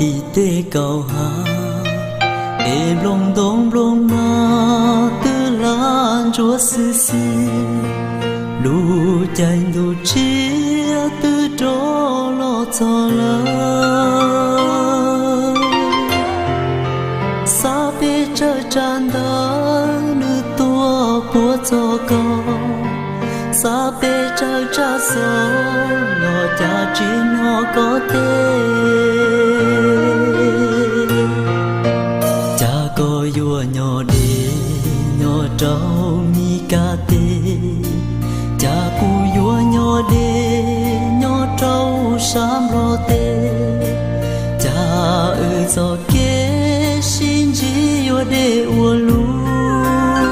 Ib teg kaum hav, es nplooj ntoo nplooj nag twb lam ntsuab xwb xwb, lub caij ntuj tshiab twb rov los txog lawm. Xav pes tsawg tsam ntawd nws tuaj puag txog koj, xav pes tsawg tsam xov los cas tsis hnov koj teb. Cas koj yuav nyob deb nyob rau Mis Kas teb, cas kuv yuav nyob deb nyob rau sab Nplog teb, cas wb txoj kev sib ntsib yuav deb ua luaj.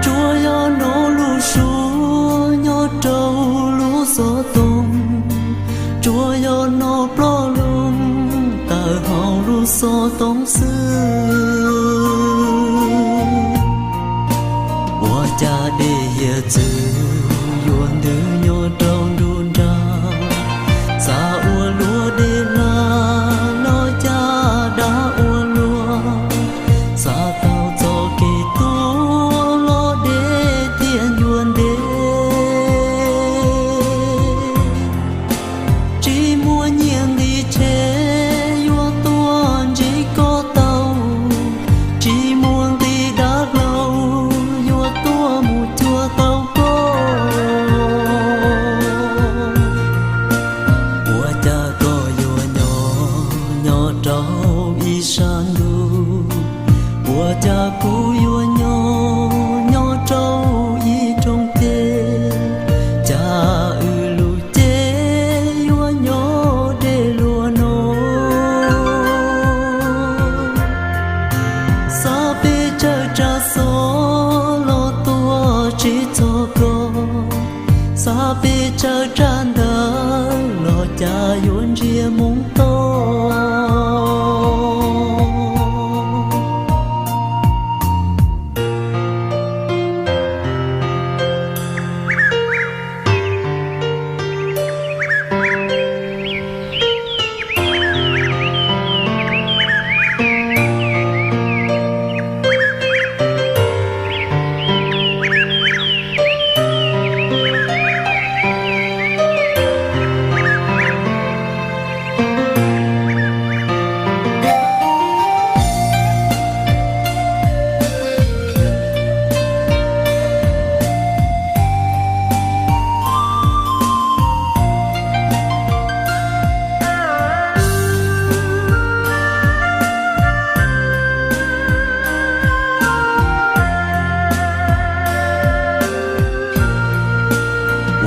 Tsuas yog hnov lub suab nyob rau lub xov tooj, tsuas yog hnov ploj loo tawm hauv lub xov tooj xwb. Ua cas dej hiav txwv yuav ntws nyob rau nruab nrag, xav ua luaj dej hla los cas dav ua luaj, xav tau txoj kev tuag los deb thiaj ncua ntev. Tsis muaj nyiaj nqi tshev yuav tuaj ntsib koj tau, tsis muaj nqi dav hlau yuav tuaj mus cuag tau koj. Ua cas koj yuav nyob nyob rau ib sab ntuj, ua cas kuv yuav nyob nyob rau ib rooj ceg, cas wb lub cev yuav nyob deb luaj no. Xav pes tsawg tsam xov los tuaj tsis txog koj, xav pes tsawg tsam ntawd los cas yuav ntsia mus tod.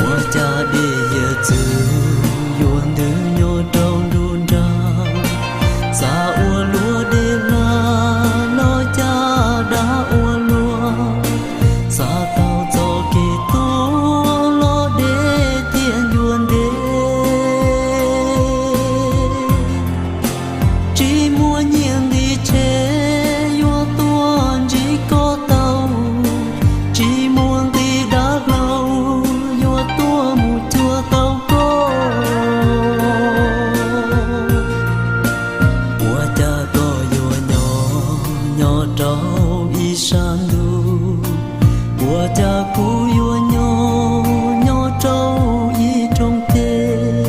Ua cas dej hiav txwv yuav ntws nyob rau nruab nrag, xav ua luaj dej hla los cas dav ua luaj, xav tau txoj kev tuag los deb thiaj ncua ntev. Tsis muaj nyiaj nqi tshev yuav tuaj ntsib koj tau, tsis muaj nqi dav hlau yuav tuaj mus cuag tau koj. Ua cas koj yuav nyob nyob rau ib sab ntuj, ua cas kuv yuav nyob nyob rau ib rooj ceg,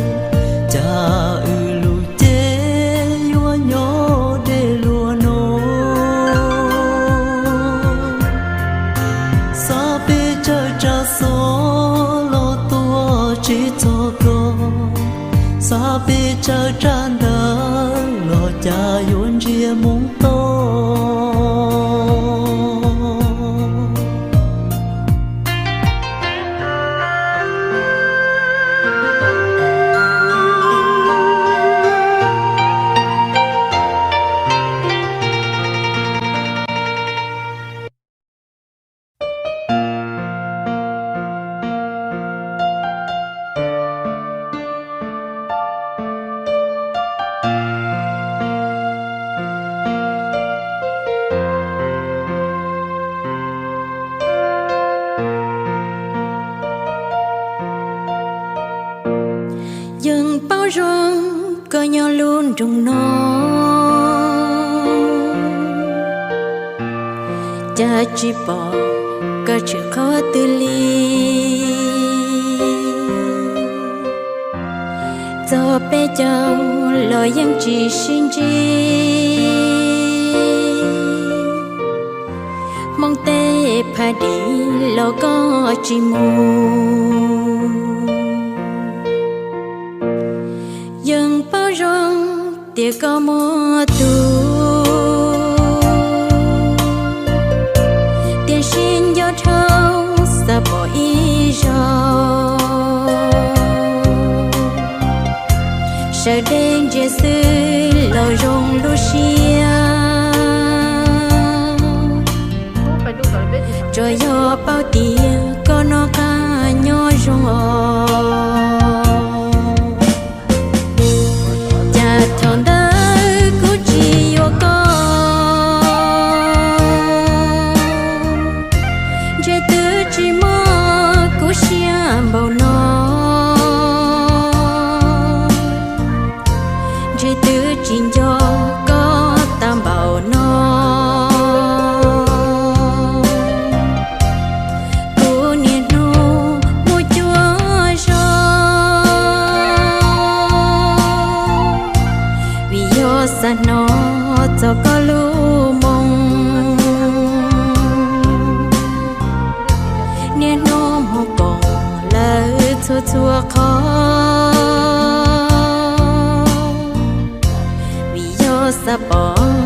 cas wb lub cev yuav nyob deb luaj no. Xav pes tsawg tsam xov los tuaj tsis txog koj, xav pes tsawg tsam ntawd los cas yuav ntsia mus tod. Nyob lub nroog no, cas tsis pom koj tshwm qhov twg li. Txog peb caug los yeej tsis sib ntsib, Hmoob teb phaj dim los koj tsis mus. Yeej paub zoo tias koj muaj tus, tiam sis nco dhau xav pom ib zaug. Sawv deb ntsia xwb los zoo lub siab, tsuas yog paub tias koj noj qab nyob zoo os. Cas thaum ntawd kuv tsis yuav koj, ntshe twb tsis muaj kuv siab npaum no, ntshe twb tsis nco koj tag npaum no. Kuv niaj hnub mus cuag zog, vim yog xav hnov txog koj lub moo. Niaj hnub mus koom lawm txhua txhua qhov, vim yog xav pom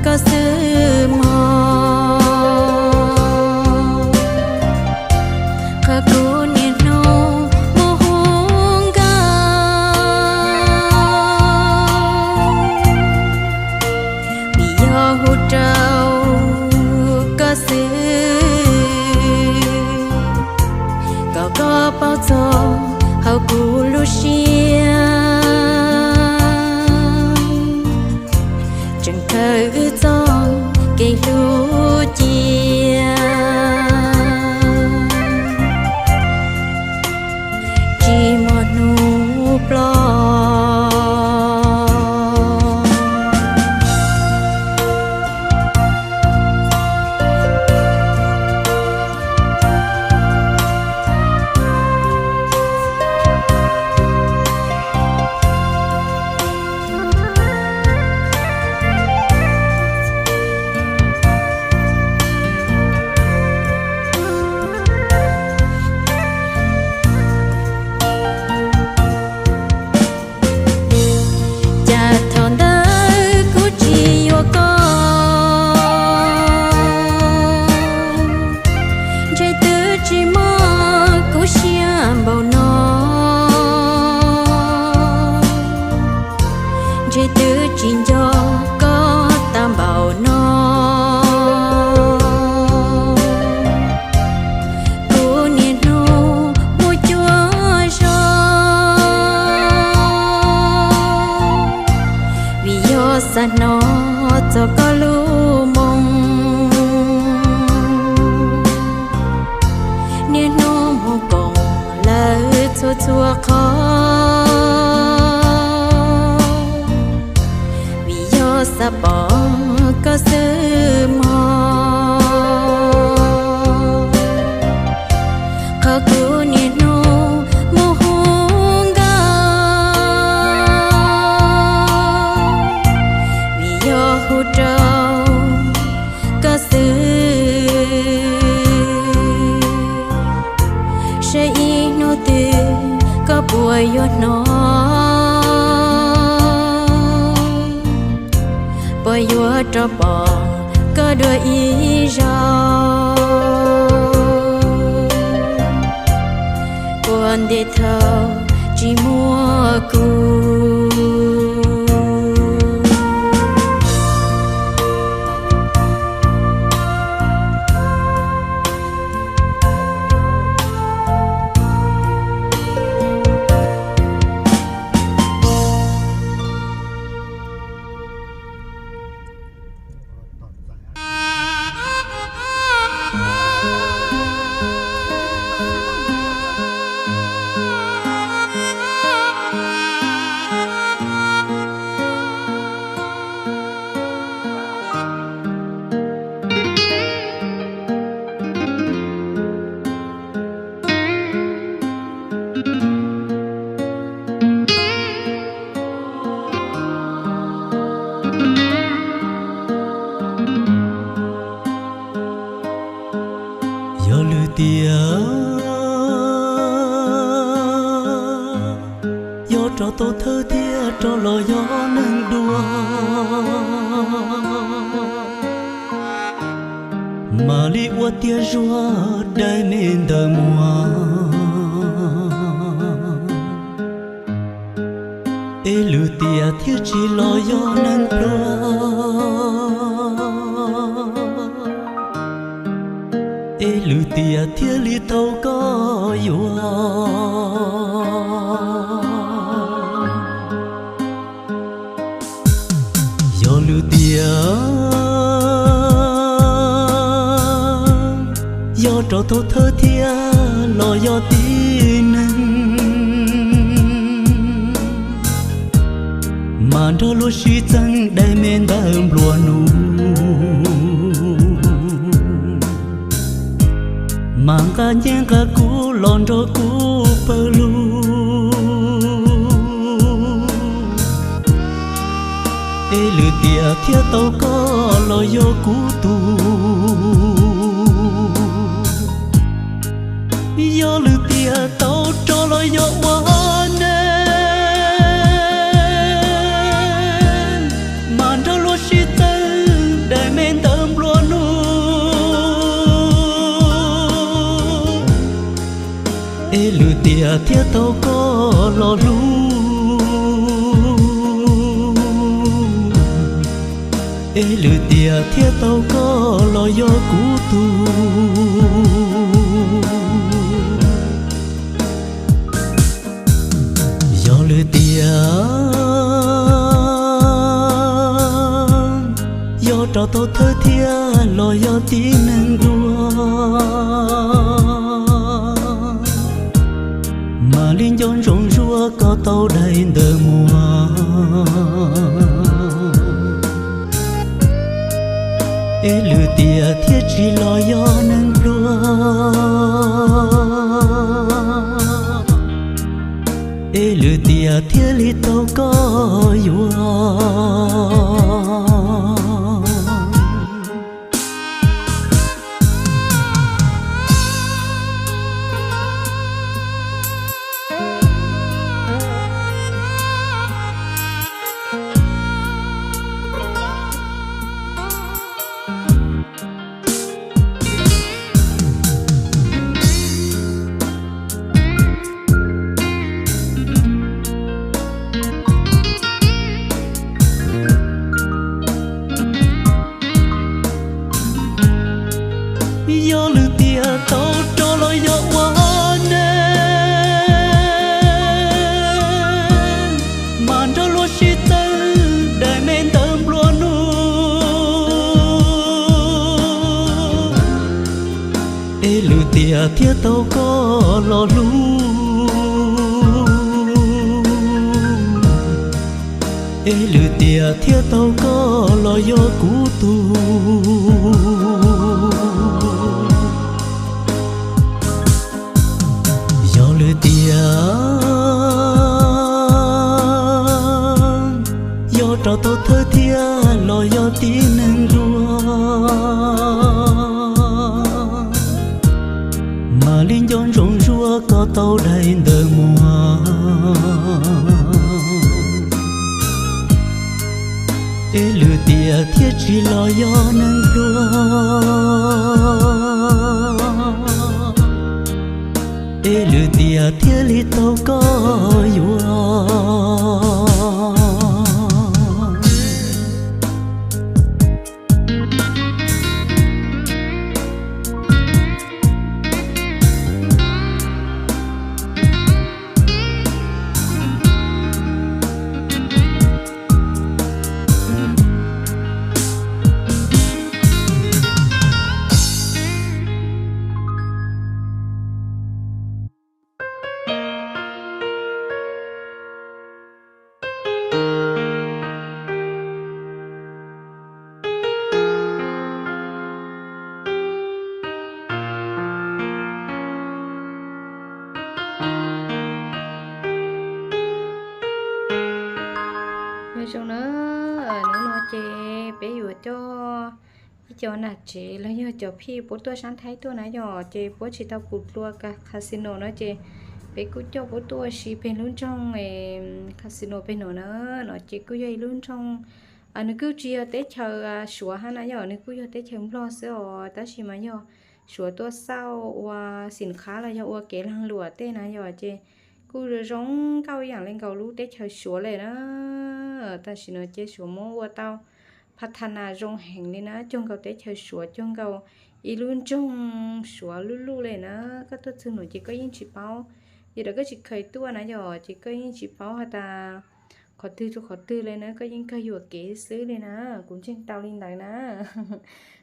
koj xwb mog. Qhov kuv niaj hnub mus hu nkauj, vim yog hu rau koj xwb, kom koj paub txog hauv kuv lub siab, tseem khaws wb txoj kev hlub cia, tsis muaj hnub ploj. Cas thaum ntawd kuv tsis yuav koj, ntshe twb tsis muaj kuv siab npaum no, ntshe twb tsis nco koj tag npaum no. Kuv niaj hnub mus cuag zog, vim yog xav hnov txog koj lub moo. Niaj hnub mus koom lawm txhua txhua qhov, vim yog xav pom koj xwb mog. Qhov kuv niaj hnub mus hu nkauj, vim yog hu rau koj xwb, saib ib hnub twg koj puas yuav hnov, puas yuav rov pom koj dua ib zaug. Ua ntej thaum tsis muaj kuv. Lwm tiam yog rau tau thawj thiab rov los yog neeg dua, mam li ua tiav zuag dai me ntawm muag. Es lwm tiam thiaj tsis los yog neeg pluag, es lwm tiam thiaj li tau koj yuav. Yog lwm tiam yog rau tau thawj thiab los yog tib neeg, mas nrog luag sib txeeb dai me ntawm nplua nuj, mas nqa nyiaj nqa kub los nrog kuv pawg lug. Es lwm tiam thiaj tau koj los yog kuv tug. Yog lwm tiam tau rov los yog ua neeg, mas nrog luag sib txeeb dai me ntawm nplua nuj. Es lwm tiam thiaj tau koj los hlub, es lwm tiam thiaj tau koj los yog kuv tug. Yog lwm tiam yog rau tau thawj thiab los yog tib neeg dua, mam li nco ntsoov zuag koj tau dai ntawm muag. Es lwm tiam thiaj tsis los yog neeg pluag, es lwm tiam thiaj li tau koj yuav. Yog lwm tiam tau rov los yog ua neeg, mas nrog luag sib txeeb dai me ntawm nplua nuj. Es lwm tiam thiaj tau koj los hlub, es lwm tiam thiaj tau koj los yog kuv tug. Yog lwm tiam yog rau tau thawj thiab los yog tib neeg dua, mam li nco ntsoov zuag koj tau dai ntawm muag. Es lwm tiam thiaj tsis los yog neeg pluag, es lwm tiam thiaj li tau koj yuav. Nyob zoo na, hnub no ces peb yuav coj Ib cov nam tsev los yog cov phij puab tuaj sab Thaib tuaj na yom, ces puab tsis tau pum dlua casino no ces peb kuj coj puab tuaj ua si peg lub nroog casino peg no na. No ces kuj yog ib lub nroog, nws kuj tsis yog teb chaws Suav hab na yom, nws kuj yog teb chaws Nplog xwb os, tab sis mas yog Suav tuaj xauj ua xim qhab los yog ua kev laag luam tej na yom, ces kuj zoo nkauj ib yaam le nkaus lub teb chaws Suav le na. Tam sim no ces Suav muab ua tau pha tha nas zoo heev li na, cuag nkaus teb chaws Suav, cuag nkaus ib lub nroog Suav luj luj le na. Koj tuaj txug nuav ces koj yeej tsis paub, yog tias koj tsis kheev tuaj na yom, ces koj yeej tsis paub has tas qhov twg rua qhov twg le na, koj yeej kawg yuam kev xwb le na. Kuv ntseeg tau li ntawd na.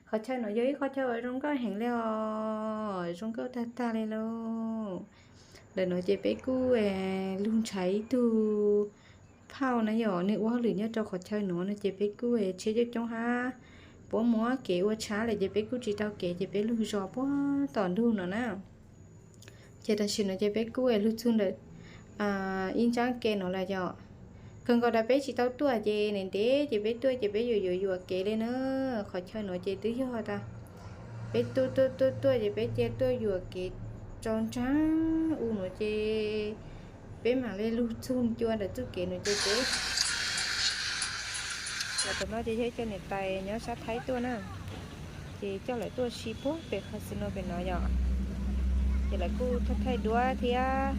Qhov chaw no yog ib qhov chaw uas zoo nkauj heev le os, zoo nkauj tag tag le lauj. Ntawm no ces peb kuj lug ntshav ib tug phauj na yom, nws ua hauj lwm nyob rau qhov chaw no no ces peb kuj tsheb coob coob hab, puab muab kev ua tshab lawm ces peb kuj tsis tau kev ces peb lug zos puag tom ntug no na. Ces tam sim no ces peb kuj lug txug ntawm ib ntsab ke no lawm yom. Kawg nkaus tas peb tsis tau tuaj ces ntev ntev ces peb tuaj ces peb yuav yuav yuam kev le na. Qhov chaw no ces twb yog tas peb tuaj tuaj tuaj tuaj ces peb cia tuaj yuam kev rau nraag u no ces peb mam le lug txug cua ntawm txuj kev no ces peb Tam no ces yog ib co niam tais nyob sab Thaib tuaj na, ces coj lawv tuaj si puag pem casino pem no yom, ces lawv kuj thaij thaij duab thiab.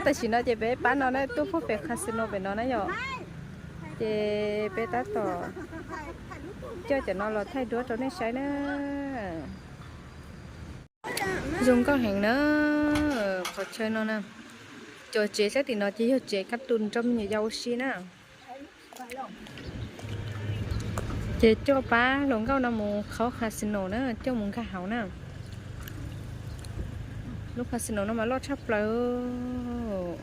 Tam sim no ces peb pab no na tuaj puag pem casino pem no na yom, ces peb tab tom coj cov no los thaij duab rau nej saib na. Zoo nkauj heev na, qhov chaw no na. Cov tsev sab tim no ces yog tsev kab tus rau me nyuam yaus ua si na. Ces coj pab hluas nkauj no mus qhov casino na, coj mus nkag hauv na. Lub casino no mas loj tshaj plaws.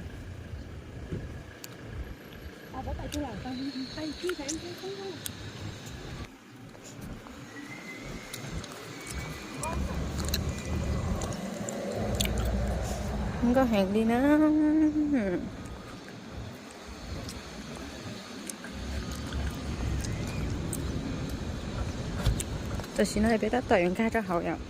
Nkauj heev li na. Tam sim no peb tab tom yuav nkag rau hauv yom.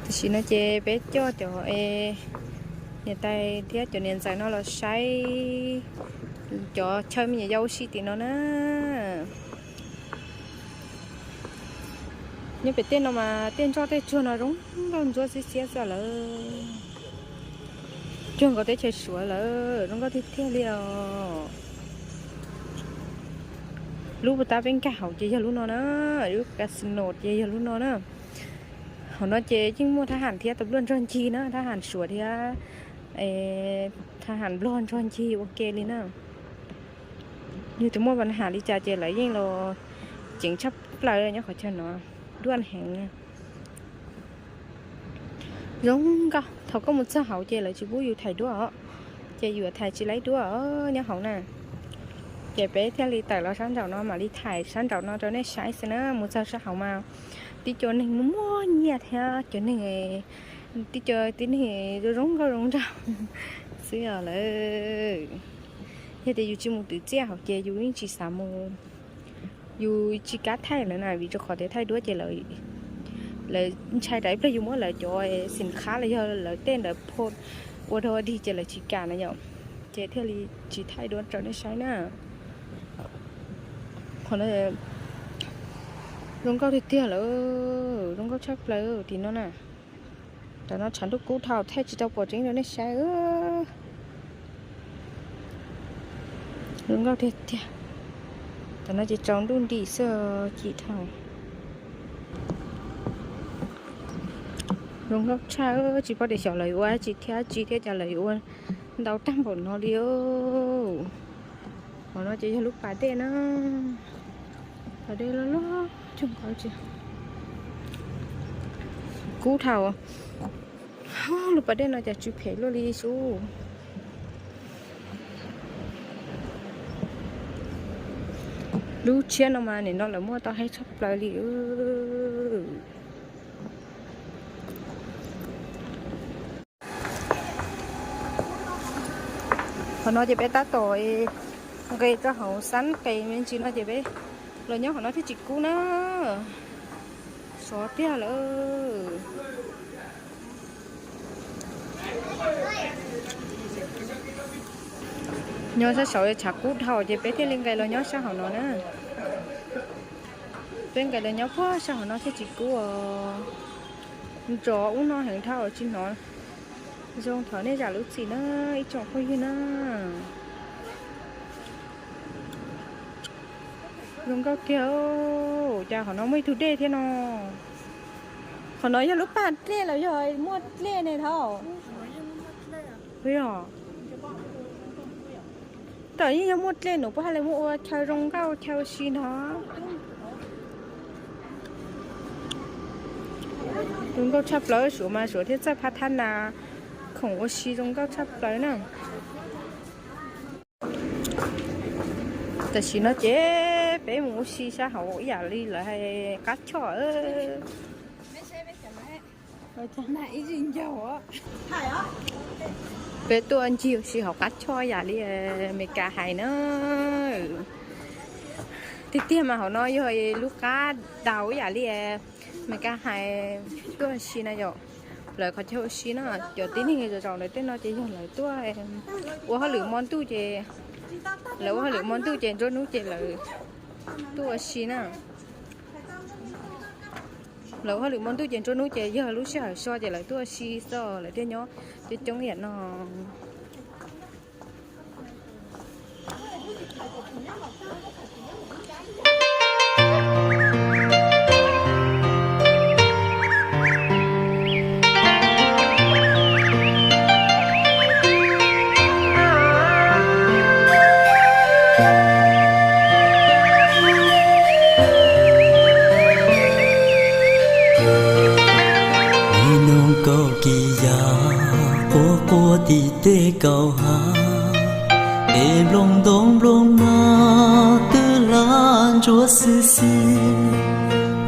Tam sim no ces peb coj cov niam tais thiab cov niam ntxawm no los saib cov chaw me nyuam yaus ua si tim no na. Nyob pem tej no mas tej nroj tej tsuag no zoo nkauj ntsuab xiab xiab xwb lawm. Cuag nkaus teb chaws Suav lawm, zoo nkauj tiag tiag li os. Lub puag ta peb nkag hauv ces yog lub no na, lub casino ces yog lub no na. Hauv no ces yeej muaj thab ham thiab tau npluaj nrog ncig na, thab ham Suav thiab thab ham Nplog nrog ncig ua ke li na. Yog tus muaj pas has li cas ces lawv yeej los ceev tshaj plaws nyob qhov chaw no, duaj heev. Zoo nkauj, thaum koj mus txog hauv ces lawv tsis pub yus thaij duab os, ces yus thaij tsis laib duab nyob hauv na. Ces peb thiaj li tawm los sab nraum no mam li thaij sab nraum no rau nej saib xwb na, mus txog sab hauv mas tib co neeg muaj muaj nyiaj thiab cov neeg, tib co tib neeg zoo zoo nkauj zoo nraug xwb os lawm. Yog tias yus tsis mus twv txiaj hauv ces yus yeej tsis xav mus, yus tsis kam thaij lawv na, vim rau qhov tias thaij duab ces lawv ntshai tas ib pliag yus muab lawv cov xim qhab los yog lawv tej ntawd phom ua dog dig ces lawv tsis kam na yom, ces thiaj li tsis thaij duab rau nej saib na. Qhov no zoo nkauj tiag tiag lawm, zoo nkauj tshaj plaws tim no na. Tam no tshav ntuj kub dhau thaij tsis tau pom tseeb rau nej saib. Zoo nkauj tiag tiag. Tam no ces tsaus ntuj nti xwb, cim dhau. Zoo nkauj tshaj, tsis paub tias xyov lawv yuav ua dab tsi thiab tsi thiab cas lawv yuav ua ntau tag npaum no li. Qhov no ces yog lub pas dej na, pas dej loj loj cuag nkaus tsi. Kub dhau, lub pas dej no cas tsw phem luaj li sub. Lub tshiab no mas nim no lawv muaj tau heev tshaj plaws li. Qhov no ces peb tab tom nqes rau hauv xab qes me ntsis no ces peb los nyob qhov no thiaj tsis kub na. Sov tiag lawm. Nyob sab saud tshav kub dhau ces peb thiaj li nqes los nyob sab hauv no na. Peb nqes los nyob puag sab hauv no thiaj tsis kub os. Nrov ub no heev dhau tsis hnov zoo thaum nej zam lub txim na ib tsoom phooj ywg na. Zoo nkauj kiag, cas qhov no muaj ib tug dej thiab no. Qhov no yog lub pas dlej los yog muaj dlej ne thov? Tam yeej yog muaj dlej nws puas haj li muaj ua chaw zoo nkauj chaw ua si ntag. Zoo nkauj tshaj plaws, Suav mas Suav thiaj txawj phab thab nas khoom ua si zoo nkauj tshaj plaws na. Tam sim no ces peb mus ua si sab hauv ib yam li lawv hais qab choj. Peb tuaj ncig ua si hauv qab choj ib yam li Meskas hais na. Tiag tiag mas hauv no yog lub qab daus ib yam li Meskas hais tuaj ua si na yom. Lawv qhov chaw ua si na, cov tib neeg zaum zaum ntawm tej no ces yog lawv tuaj ua hauj lwm hmo ntuj ces, lawv ua hauj lwm hmo ntuj ces nruab hnub ces lawv tuaj ua si na. Lawv ua hauj lwm hmo ntuj ces nruab hnub ces yog lub sij hawm so ces lawv tuaj ua si xwb lawv thiaj nyob coob coob yam no. Ib nub kaum kis yam quaj quaj tim tej kaum hav, es nplooj ntoo nplooj nag twb hlab ntsuab xwb xwb,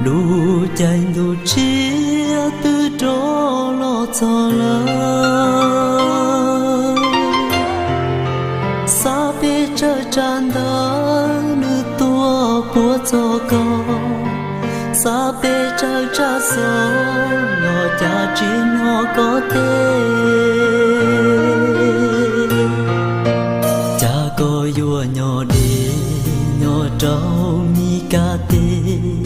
lub caij ntuj tshiab twb rov los txog lawm. Xav peb tsawg tsam ntawd nws tuaj puag txog koj, xav peb tsawg tsam xov los cas tsis hnov koj teb. Cas koj yuav nyob deb nyob rau Mis Kas teb,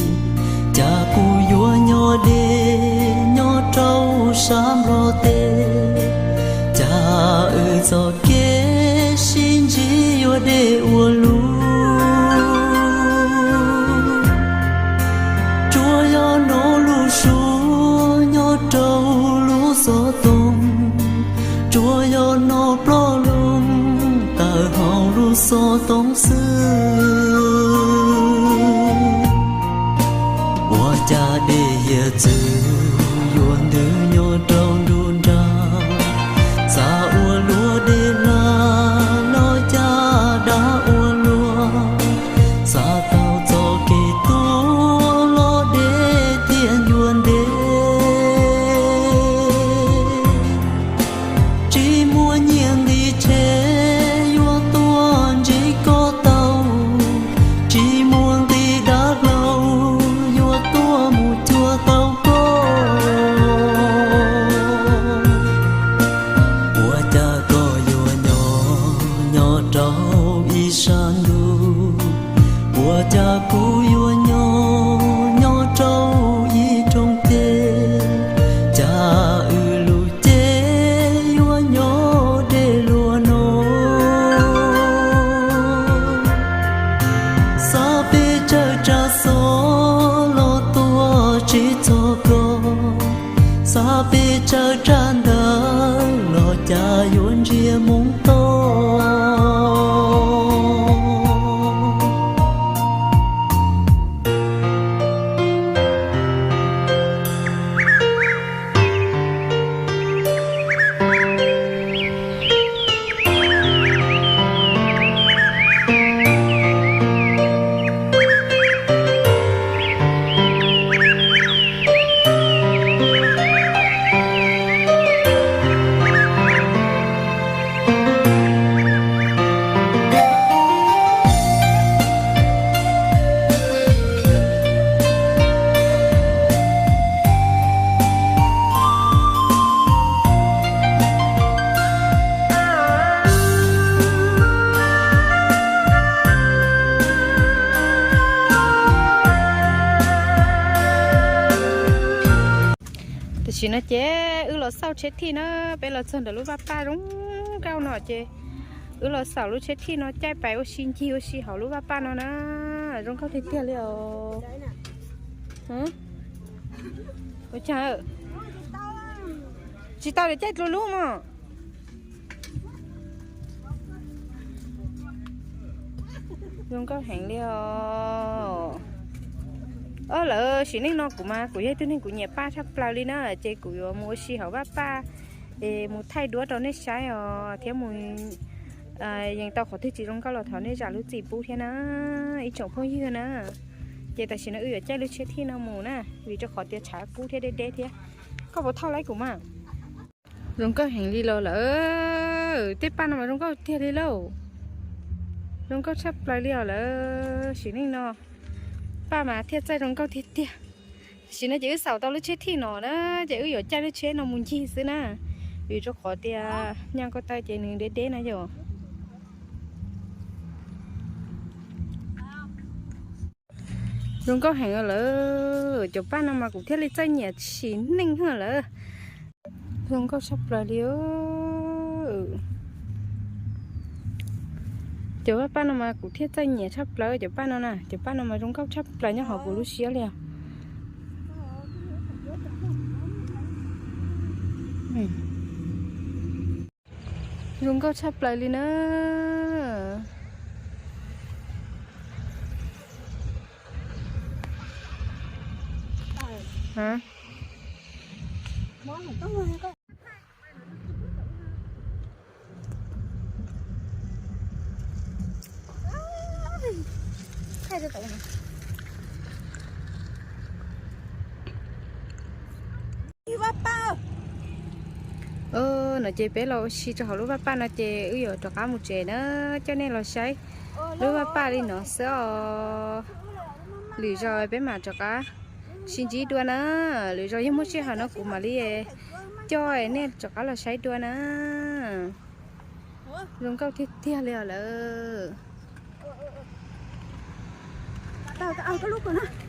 cas kuv yuav nyob deb nyob rau sab Nplog teb. Cas wb txoj kev sib ntsib yuav deb ua luaj. Tsuas yog no lub suab nyob rau lub xov tooj, tsuas yog no ploj loo tawm hauv lub xov tooj xwb. Ua cas dej hiav txwv yuav ntws nyob rau nruab nrab, xav ua luag dej hla los cas dab ua luag, xav tau txoj kev tuag los deb thiaj ncua ntev. Tsis muaj nyiaj nqi tshev yuav tuaj ntsib koj tau, tsis muaj nqi dav hlau yuav tuaj mus cuag tau koj. Ua cas koj yuav nyob nyob rau ib sab ntuj, ua cas kuv yuav nyob nyob rau ib rooj teb. Cas wb lub cev yuav nyob deb luaj no. Xav peb tsawg tsam xov los tuaj tsis txog koj, xav peb tsawg tsam ntawd los cas yuav ntsia moo toj. Tam sim no ces wb los xauj tsheb thij na, peb los txog ntawm lub vaj paj zoo nkauj no ces wb los xauj lub tsheb thij no caij pais ua si ncig ua si hauv lub vaj paj no na. Zoo nkauj tiag tiag li os. Ua cas tsis tau li caij dua lub mog. Zoo nkauj heev li os. Lawv sim neej no kuv mas kuv yog ib tug neeg kuv nyiam paj tshaj plaws li na, ces kuv yuav mus ua si hauv vaj paj es mus thaij duab rau nej saib os thiab mus yees tau qhov twg tsis zoo nkauj los thov nej zam lub txim pub thiab na, ib tsoom phooj ywg na. Ces tam sim no wb yuav caij lub tsheb thij no mus na, vim rau qhov tias tshav kub thiab deb deb thiab. Koj puas thauj laib kuv mas? Zoo nkauj heev li los lawm. Tej paj no mas zoo nkauj tiag li lauj. Zoo nkauj tshaj plaws li os lawm. Sim neej no paj mas thiaj txaij zoo nkauj tiag tiag. Tam sim no ces wb xauj tau lub tsheb thij no na, ces wb yuav caij lub tsheb no mus ncig xwb na, vim rau qhov tias nyaj ko taw ces nws deb deb na yom. Zoo nkauj heev lawm, cov paj no mas kuv thiaj li txaij nyiam sim neej lawm. Zoo nkauj tshaj plaws li. Cov paj no mas kuv thiaj txaij nyiam tshaj plaws cov paj no na, cov paj no mas zoo nkauj tshaj plaws nyob hauv kuv lub siab li os. Zoo nkauj tshaj plaws li na. No ces peb los ua si rau hauv lub vaj paj no ces wb yuav rov qab mus tsev na, coj nej los saib lub vaj paj li no xwb os. Lwm zaus peb mam rov qab sib ntsib dua na, lwm zaus yog muaj sij hawm no kuv mam li coj nej rov qab los saib dua na. Zoo nkauj tiag tiag li os lawm.